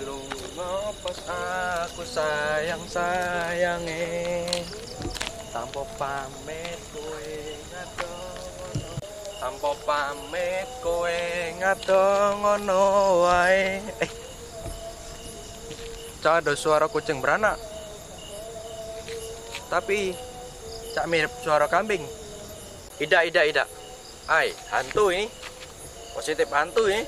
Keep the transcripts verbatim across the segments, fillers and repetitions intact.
Lu ngopos aku sayang-sayange, tanpa pamit kowe ngadong ono. Tanpa pamit kowe ngadong ono wae. Eh. Cak ado suara kucing beranak. Tapi cak mirip suara kambing. Idak, idak, idak. Ai, hantu ini. Positif hantu ini.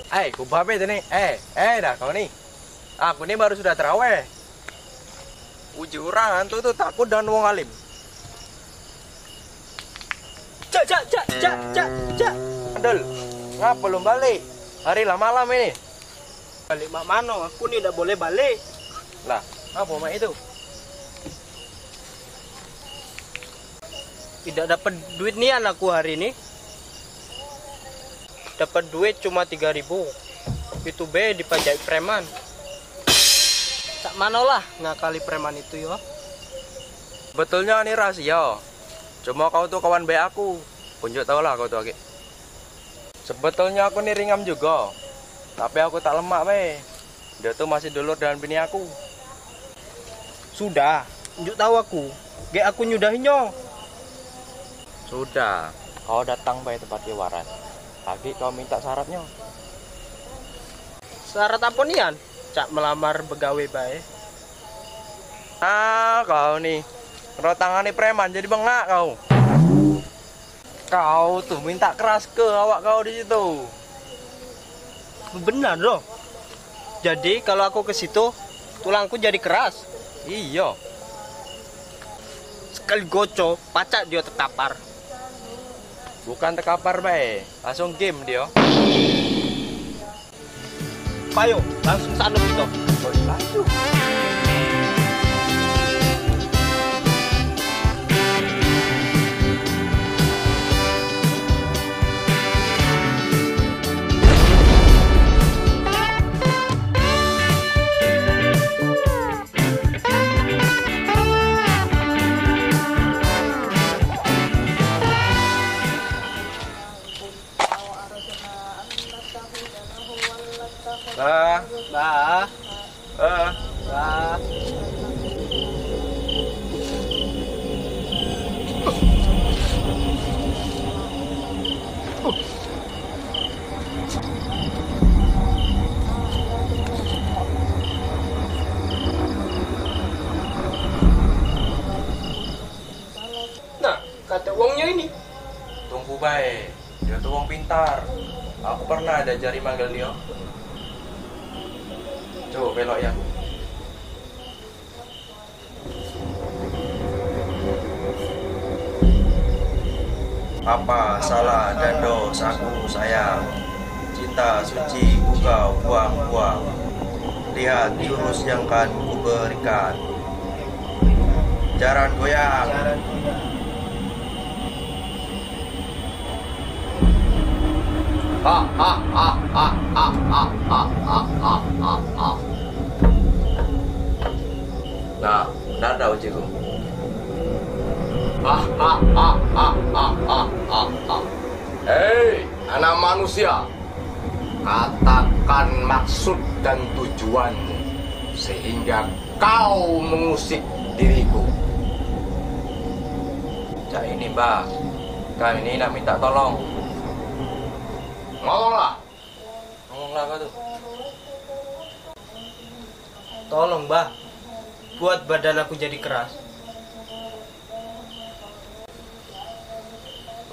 Ai, ku babe tu ni. Eh, eh dah kau ni. Aku ni baru sudah teraweh. Uji urang hantu tu takut dengan wong alim. Cak, cak, cak, cak, cak, cak. Adul, ngapa belum balik? Hari lah malam ini. Balik mak mano? Aku ni dak boleh balik. Lah, ngapa mak itu? Idak dapat duit nian aku hari ni. Dapat duit cuma tiga ribu. Itu be dipajai preman. Cak manolah ngakali preman itu yo. Betulnya ini rahasia. Cuma kau tu kawan baik aku. Unjuk tahulah kau tu agek. Sebetulnya aku ni ringam juga. Tapi aku tak lemak bae. Dia tu masih dulur dengan bini aku. Sudah, unjuk tahu aku. Gek aku nyudahinyo. Sudah, kau datang bae tempat dia waras. Agek kau minta syaratnyo. Syarat apa nian? Cak melamar begawe bae. Ah, kau ni. Kena tangani preman jadi bengak kau. Kau tu minta keras ke awak kau di situ. Benar doh. Jadi kalau aku ke situ, tulangku jadi keras. Iyo. Sekali goco, pacak dio tekapar. Bukan tekapar bae, langsung game dio. Payo, langsung sano kito. Woi, laju. Bah, bah, eh, bah. Nah, katek wongnyo ini. Tunggu bae, dio tu wong pintar. Aku pernah diajari manggil dio. Coba belok ya. Apa salah dan dosaku sayang? Cinta suci ku kau buang-buang. Lihat jurus yang kan kuberikan. Jaran goyang. Nah, benar dah ujiku. Hei, anak manusia, katakan maksud dan tujuanmu sehingga kau mengusik diriku. Cak ini, Mbah. Kami ini nak minta tolong. Ngomonglah. Ngomonglah kau tu. Tolong, Mbah. Buat badan aku jadi keras.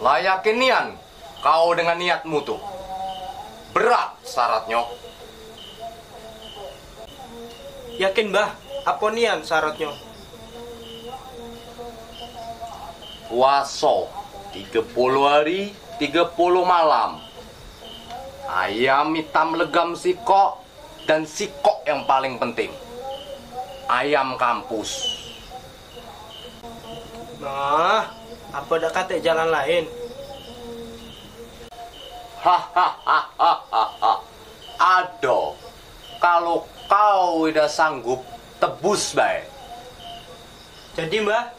Lah yakin nian kau dengan niatmu tu? Berat syaratnyo. Yakin, Mbah? Apo nian syaratnyo? Puaso tiga puluh hari, tiga puluh malam. Ayam itam legam sikok, dan sikok yang paling penting, ayam kampus. Nah, apa dak katek jalan lain? Hahaha. Ado. Kalau kau idak sanggup, tebus bae. Jadi, Mbah?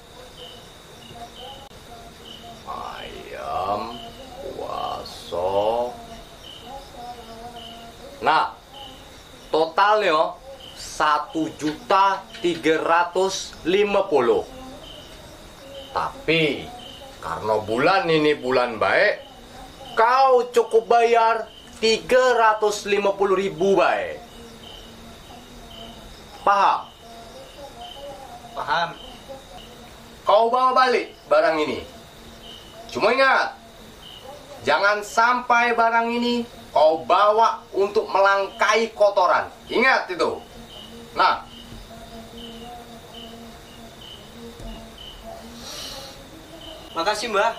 Ayam, kuaso. Nah, totalnyo satu juta tiga ratus lima puluh. Tapi, karno bulan ini bulan baik, kau cukup bayar tiga ratus lima puluh ribu bae. Paham? Paham. Kau bawa balik barang ini. Cuma ingat, jangan sampai barang ini kau bawa untuk melangkai kotoran. Ingat itu. Nah. Makasih, Mbah.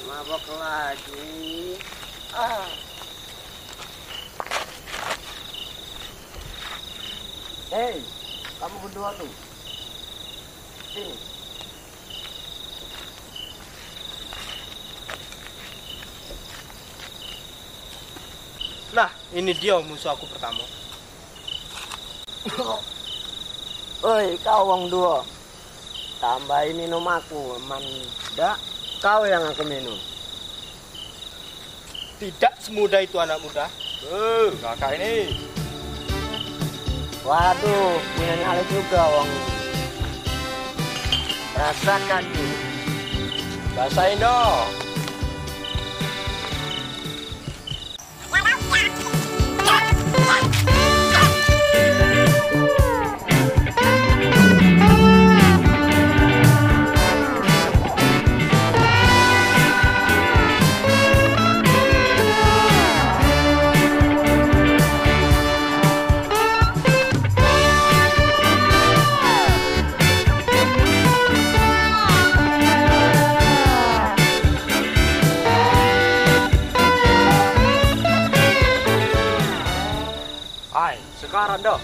Mabok lagi. Ah. Hei, kamu berdua tuh. Sini. Nah, ini dia musuh aku pertama. Oi, kau wong duo. Tambahi minum aku, aman dak? Kau yang aku minum. Tidak semudah itu, anak muda. Eh, kakak ini. Waduh, punya nyali juga wong. Rasakan ini. Rasain dong. Ai, sekarang dah.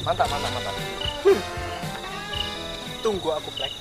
Mantap, mantap, mantap. Tunggu aku, Plek.